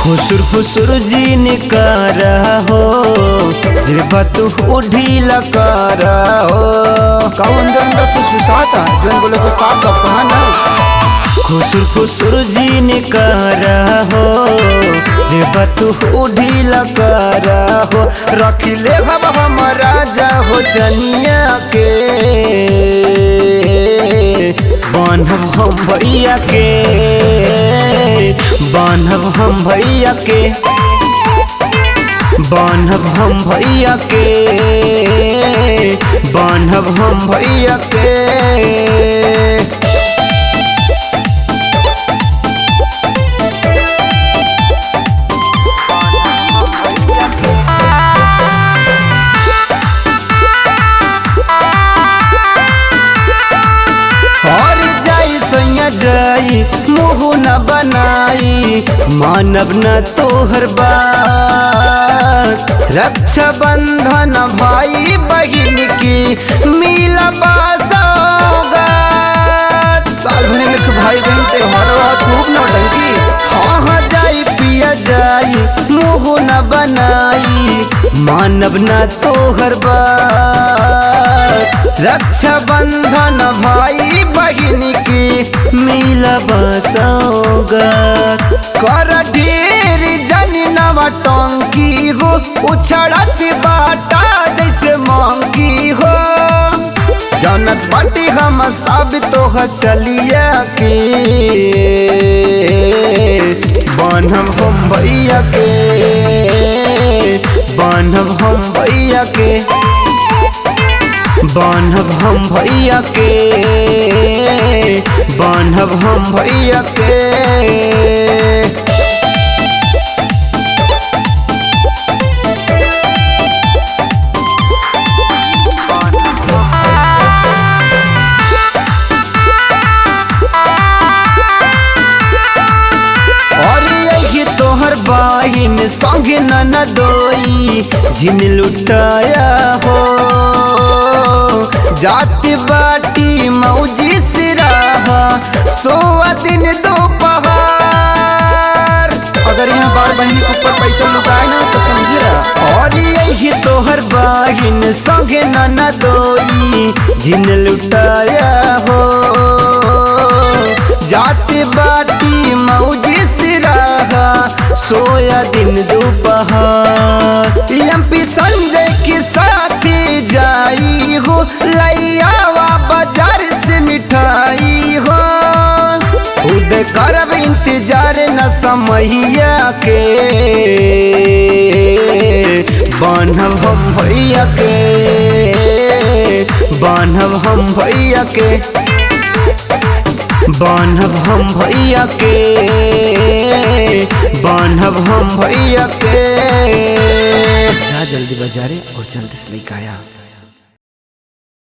खुसुर फुसुर जी निकार हो, जे तू ढीला कर हो। का अंदर अंदर फुसफुसाता जोन बोले को साफ साफ कहा ना। खुसुर फुसुर जी निकार हो, जे तू ढीला कर हो। रखिले हम हम राजा हो चनिया के, बान्हब हम भैया के, बान्हब हम भैया के, बान्हब हम भैया के, बान्हब हम भैया के। और जाई सैया जाई मुँह न बनाई, मानब न तोहर बात। रक्षा बंधन भाई बहिन की मिलबा सौगात। साल भर में भाई बहन त्योहार खूब नौटंकी। हाँ हाँ जाई पिया जाई मुँह न बनाई, मानब न तोहर बात। रक्षा बंधन भाई बहिन की मिलबा सौगात। कर ढेर जन नवा टंकी हो, उछड़त बाटा जैसे मंकी हो। जनत बाटी हम सब तोह चलिया के, बान्हब हम भैया के, बान्हब हम भैया के, बान्हब हम भैया के, बान्हब हम भैया के। और यही तोहर बहिन संग ननदोई जिन लुटाया हो। जाति बाटी मौजी सिराहा सोआ दिन दोपहर। अगर यहाँ बार बहन के ऊपर पैसा लुटाए ना तो समझे रहा। और यही तोहर बहिन संग ननदोई जिन लुटाया हो। जाति बाटी मौजी सिराहा सोया दिन दोपहर। एमपी संजय के साथी जाई हो, लैयावा बाजार से मिठाई हो। खुद करब इंतजार न समैया के, बान्हब हम भैया के, बान्हब हम भैया के, बान्हब हम भैया के, बान्हब हम भैया के। जा जल्दी बाजारे और जल्दी से लेकर आया।